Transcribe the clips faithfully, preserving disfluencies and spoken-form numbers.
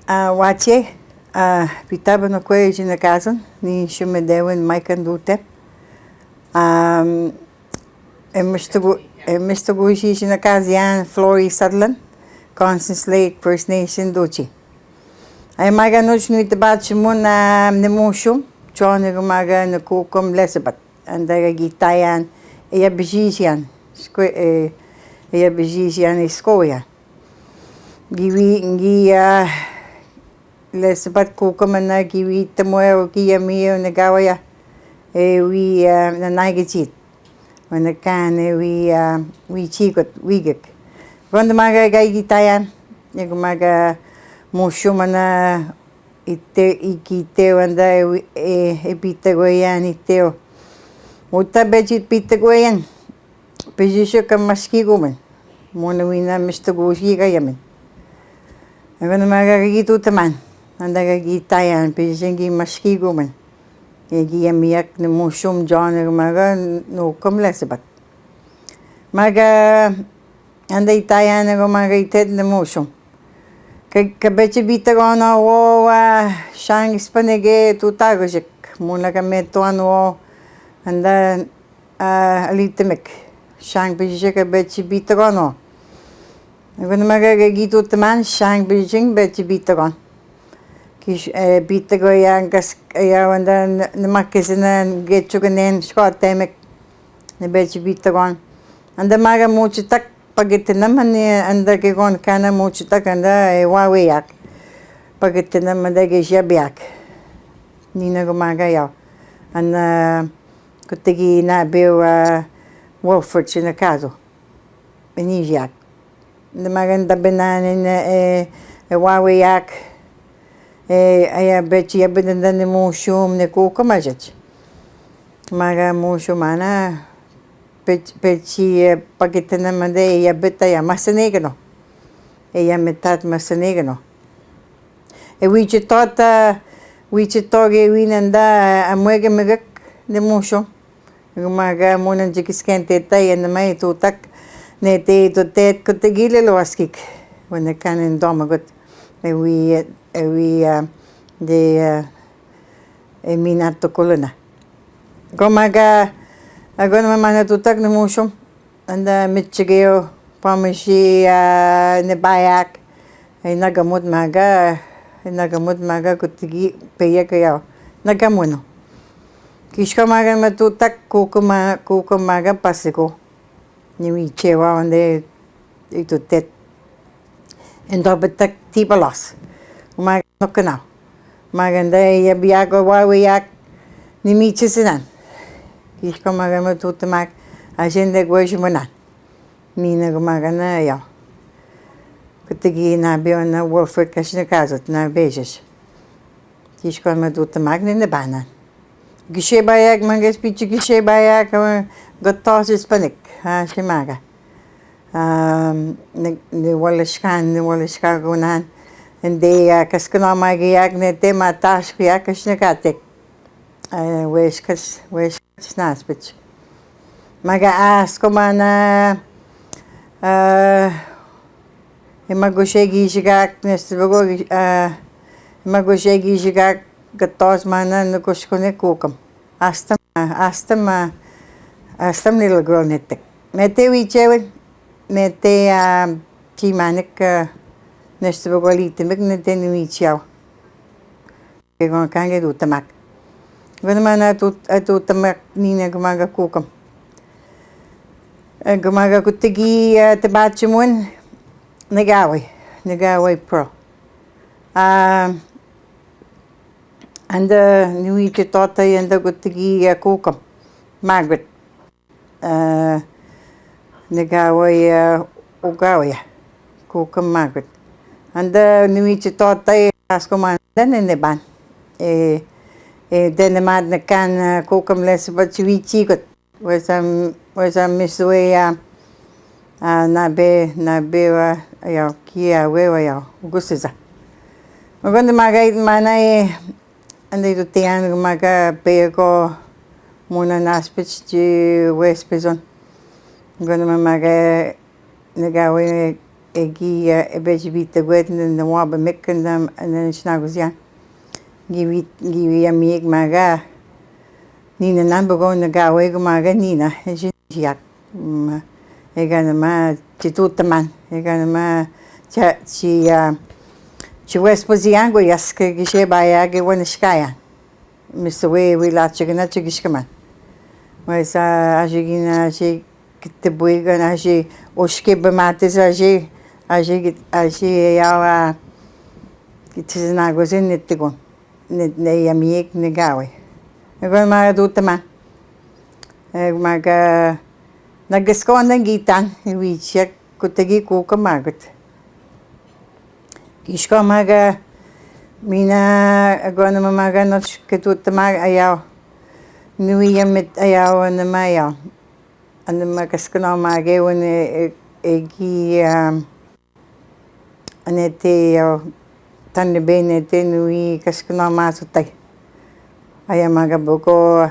A, wache, a, pita bano kwe jina kazan, ni shume dewen maikan dute. A, e mistugu, e mistugu shi jina kazian Flori Sutherland, Constance Lake First Nation duchi. Ai maga nuch nuit bat shimun, a, ne mushum, chon ne gumaga ne kukum Elizabeth. Anda ga gitayan, e ya bijishian, sko, e, e ya bijishian iskoya. Giwi, gi, a, Elizabeth kukum na giwi temoe o ki ya mi o ne gawaya. E wi, a, na nai gijit. Wana kan e wi, a, wi chikot, wi gek. Gonda maga ga gitayan, e gumaga mushum na ite, i kite wanda e wi, e, e pita goyan ite o. Uta beji pita goyan. Pijisho ka maski gumen. Mona wina mistugu shi ga yamen. Gonda maga ga gitu teman. Anda ga gitayan, pijishen gi maski gumen. E gi yamiyak ne mushum jon e gumaga no kam Elizabeth. Maga anda itayan e gumaga itet ne mushum. Ka, ka beche bita gono wo wa shang ispane ge tu tagojek. Muna ka metuan wo anda, a, alitemek. Shang pijishe ka beche bita gono. Gonda maga ga gitu teman shang pijishen beche bita gon. Kish, e, bita go ya gas, ya wanda n-, n-, makesena gechuganen shko temek. Ne beche bita gon. Anda maga muchu tak pagitena mane anda ke gon kana muchu tak anda e wawe yak. Pagitena manda ge jab yak. Nina gumaga yau. Ana kutigi na bewa Wolford shina kazo. Beni yak. Nda maga nda bena ne, ne, e, e wawe yak. E, aya bechi ya benda ne mushum ne kuka majach. Maga mushum ana, pech-, pechi, e, pagitena mande, e, ya beta ya masane gano. E, ya metat masane gano. E, wichi tota, wichi toge winanda, a, mwege megek ne mushum. Maga muna jikis kente ta, ya na mai tu tak, ne te tu te kutigi le lo askik. Wana kanen doma gut. E, wi, e, wi, a, de, a, e, mina to kuluna. Go maga, a, go na mana tu tak ne mushum. Anda michigeo, pamishi, a, ne bayak. E, nagamut maga, e, nagamut maga kutigi peya kaya. Nagamuno. Kishko maga ma tu tak kuku ma-, kuku maga pasiko. Ni mi chewa onde itu tet. Endo betak ti balas. Maga no kenal. Maga nda ya biago wa wiak. Ni mi chisinan. Kishko maga ma tu temak. Ajende gwe jumanan. Mina gumaga na ya. Kutigi na biona Wolford kashna kazat na bejes. Kishko ma tu temak ni ne banan. Gishe bayak, manges pichu gishe bayak, gatos ispanik. Ha, shimaga. Am, ne, ne walashkan, ne walashka gunan. Ende ya, kaskno magi yak, ne te matash ku yak, kashne katek. E, weshkas, weshkas nas pich. Maga asko mana, e, ima gushe gishigak, nestibogo, e, ima gushe gishigak, gatos mana, nukushkune kukam. Astam, astam, astam little girl netek. Mete wichewe, mete, a, chi manik, nestibogo litemik, nete ni wichao. Ke gon kange du tamak. Gon mana tu, a tu tamak ni ne gumaga kukam. E, gumaga kutigi, e, te bachimun, negawe, negawe pro. A, anda nui te tota, anda kutigi, e, kukam. Margaret. E, negawe, e, ugawe, e, kukam Margaret. Anda nui te tota, e, asko man, dene ne ban. E, e, dene mad ne kan, e, kukam les bachi wichi kot. Wesa, wesa miswe ya, a, na be, na be wa, ya, ki ya, we wa ya, gusiza. Magonde maga it mana e, ande itu tian maga pego, muna naspich ji wespizon. Magonde maga negawe, एगी, अ, एबे जी बीते गुए न, न, वा बे मेक न, न, न, शना गुजिया। गी वी, गी वी अमी एक मागा, नीने नाम बगो न गावे गो मागा नीना, जी, जी, या, म, एगा न मा, चितू तमान, एगा न मा, चा, ची, या, ची वेस पोजिया गो यस के गिशे बाया गे वन शिकाया। मिस वे, वे लाचे के ना चिगिश के मान। वैसा आशी की ना आशी कित्ते बुई गन आशी उशके बमाते से आशी, आशी कि-, आशी यावा कित्ते से नागो से नित्ते को, नि-, नि-, यमी एक निगावे। गन मारा दूत मा। ए, मागा नगस को न गीतान, वीचिया कुत्ते की कोक मागत। किसको मागा मीना अगोन मागा नच के तू तमाग आयाव। नुई यमित आयाव न मायाव। अन मा कसकनो मागे वन ए-, एगी, अम, अने ते यो तन बेने ते नुई कसकनो मा सुताई। आया मागा बोको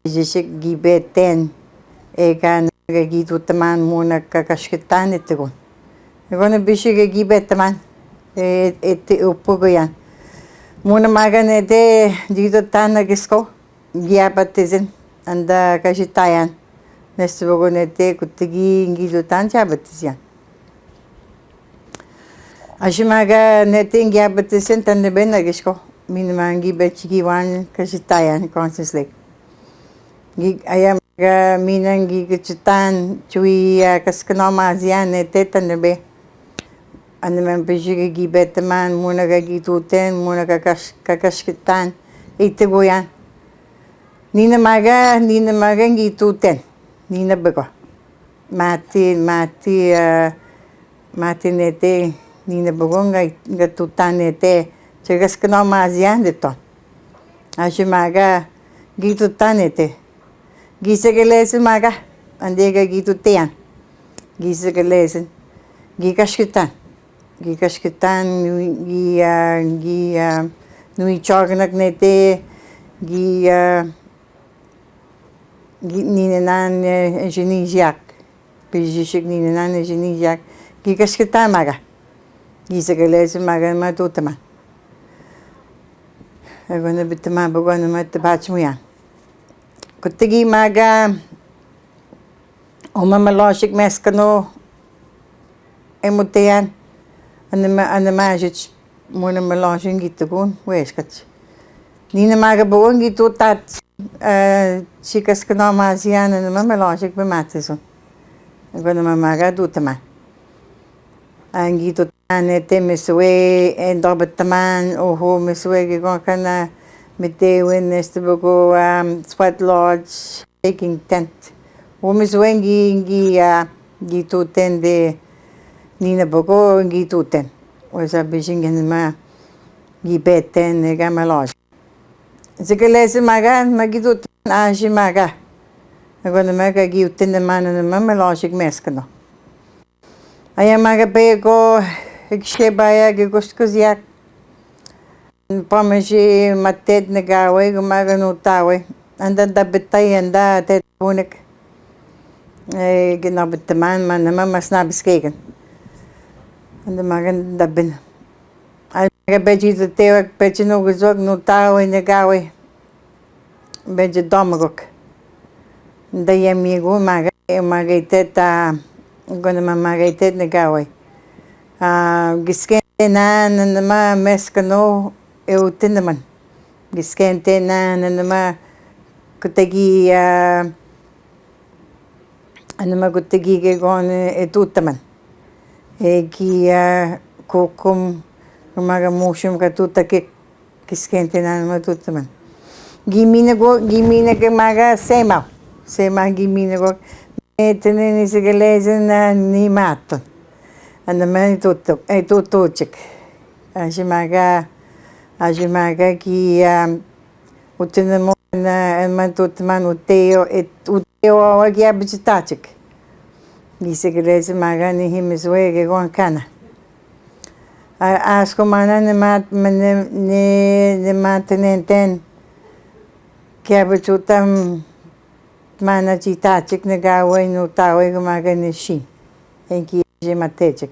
जिसे गीबे तेन, एका नगे गीतु तमान मुनक का कशकतान इतगुन। एगोन बिशु गे गीबे तमान, ए, एते उपगोयान। मुन मागन एते जीतो तान नगिसको, गिया बत्तीजन, अंदा कशितायान। नेस्त बगोन एते कुत्तगी गीतु तान चा बत्तीजन। अशी मागा नेते गिया बत्तीजन तन्ने बेन नगिसको, मीन मांगी बेच गीवान कशितायान कौन से स्लेक। गी-, अया मगा मीनंगी के चुतान चुई या कसकनो माजिया ने ते तन बे। अन में पिशी के गी बेतमान, मुनगा गी तूतेन, मुनगा कस-, का कसकतान, इते गोयान। नीन मागा, नीन मागा गी तूतेन, नीन बगो। माती, माती, अ, माती नेते, नीने बगोंगा, ग तूता नेते, चगस कनो माजिया देतो। आशु मागा, गी तूता नेते। गी से गले से मागा, अंदेगा गी तूते यान। गी से गले से, गी कशकितान। गी कशकितान, गी, आ, गी, आ, नुई चौगनक नेते, गी, आ, गी, नीने नान, ए, जिनी जियाक। पिजिशिक नीने नाने जिनी जियाक। गी कशकितान मागा। गी से गले से मागा मा तूतमा। अगोने बितमा बगोने मा तबाच मुया। कुत्तगी मागा, ओमा मलौशिक मैसकनो, ए मुत्ते यान, अनमा, अनमा आजुच, मुन मलौशिक गीतगुन, वेश कच। नीन मागा बगोन गीतु तात, अ, शिकस कनो माजियान, अनमा मलौशिक पे माते सुन। अगोन मागा दूतमा। अंगी तो ताने ते मिसवे, ए, दो बत्तमान, ओहो, मिसवे के गो कना, मिते वे नेस्त बगो, आम, sweat lodge, taking tent। वो मिसवे गी, गी, आ, गी तूतेन दे, नीने बगो गी तूतेन। वो सब बिशिंगन मा, गी बेतेन, ने गा मलौश। जिकले से मागा, मगी तूतेन आशी मागा। अगोन मागा गी उतेन मानन मा मलौशिक मैसकनो। अया मागा पे को एक शेबाया के गुस्त कुजिया पमशी मत्तेत ने गावे, गुमागन उतावे। अंदा दबिता ही अंदा ते बुनक। ए, गिना बितमान मन मा मसना बिस्केगन। अंदा मागन दबिन। अया मागा बेजी ते वक बेचनो गुजोक नुतावे ने गावे। बेज दोमगोक। दया मीगो मागा, मागा इते ता, गुन मा मागा इते ने गावे। आ, गिसके ते ना, नन मा मेसकनो, ए उते नमन। गिसके ते ना, नन मा कुतगी, आ, अनमा कुतगी के गौन ए तूतमन। ए की, आ, कोकुम, मागा मोशम का तूतके किसके ते ना मत उत्तमन। गिमीने गो, गिमीने के मागा सेमा, सेमा गिमीने गो, इतने निसे के लेजन ना नी मातन। अन मैं तो तो, ए तो तो चिक। अशी मागा, अशी मागा की, आ, उतने मो-, ना, मन तो उत्तमन उते यो, ए, उते यो आवा की अब चिता चिक। गिसे के लेजन मागा नहीं मिसवे के गो खाना। आ, आसको माना ने मात, ने, ने, ने मात ने तेन, क्या बचूतम माना चीता चिक ने गावे नु तावे को मागे ने शी। एंकी जे मते चिक।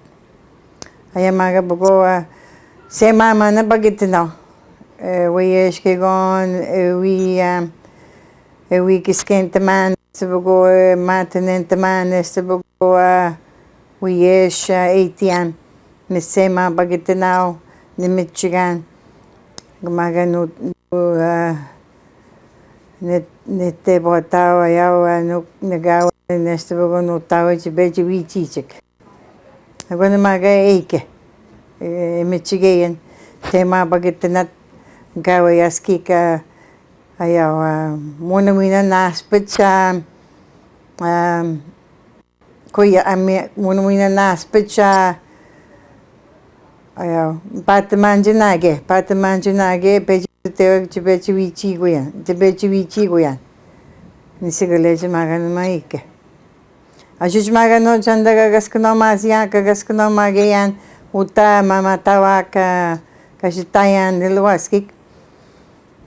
अया मागा बगो, अ, सेमा मन बगित नाव। अ, वी एश के गोन, अ, वी, अ, अ, वी किसकेंत मान, से बगो, अ, मातनेंत मान, से बगो, अ, वी एश, अ, एतियान, ने सेमा बगित नाव, ने मिचिगान। मागा नु, नु, अ, ने, ने ते बताओ, अया, अ, नु, ने गाव, ने से बगो, नु ताव, ची बेच वी चीचक। अगोन मागा एके, ए, मिचिगेयन, ते मा बगित नत गावे यास्की का, अया, वा, मुन मुइना नास पिचा, अम, कोई अमी, मुन मुइना नास पिचा, अया, पात मांजन आगे, पात मांजन आगे, बेच ते, बेच वीची गुया, बेच वीची गुया। निसे गले ज मागा नमा एके। अशुच मागा नो चंदा का गसकनो माजिया, का गसकनो मागे यान, उता मामा तावा का, का शिता यान, दिलवास की।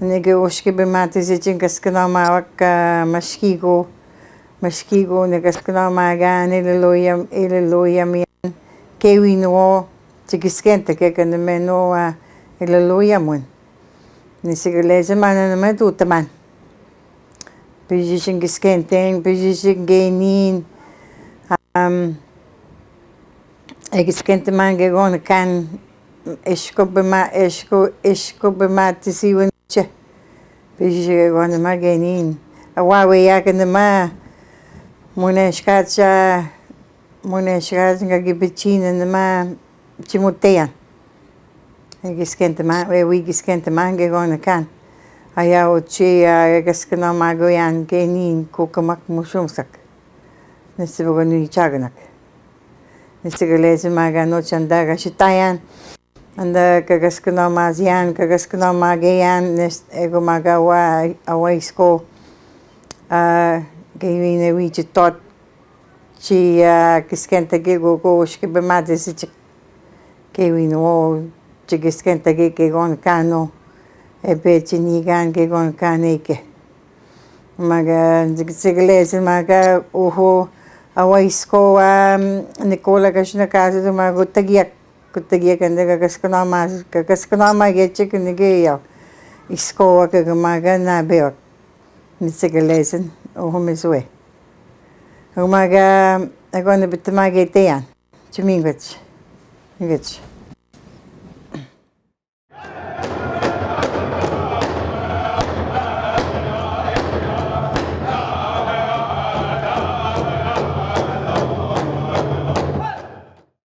ने के ओश के बेमाते से चिन गसकनो मावा का मशकी को, मशकी को, ने गसकनो मागा, ने ले लोया, ए ले लोया मियान, के वी नो, चिकिस्केन तके कन में नो, आ, ए ले लोया मुन। निसे गले ज माना नमा तू तमान। Pijishin giskentin, pijishin genin, am, e giskentin man ge gon kan, esko bema, esko, esko bema tisiwin che. Pijishin ge gon ma genin. Awa we ya kan ma, mune shkacha, mune shkacha nga gi bichina ma, chimuteyan. E giskentin man, e wi giskentin man ge gon kan. Aya ochi, a, e gaskano mago yan ke nin kukamak musumsak. Nisi bogo nui chaganak. Nisi gale se maga no chanda ga shitayan. Anda ka gaskano mazian, ka gaskano mageyan, nes, ego maga wa, awa isko. A, ke wi ne wi chitot. Chi, a, kiskenta ge go go, ushke be mate si chi, ke wi no, chi kiskenta ge ke gon kano, e be chi ni gan ke gon kane ke. Maga, zig-, zigle se maga, oho, awa isko, a, Nikola kashna kaze, mago tagiya, kutagiya kanda ka kaskana ma, ka kaskana ma ge chik ni ge ya. Isko wa ka maga na be wa. Ni zigle se, oho me swe. Umaga, agora bitmaga teyan. Chumingwech. Ingwech.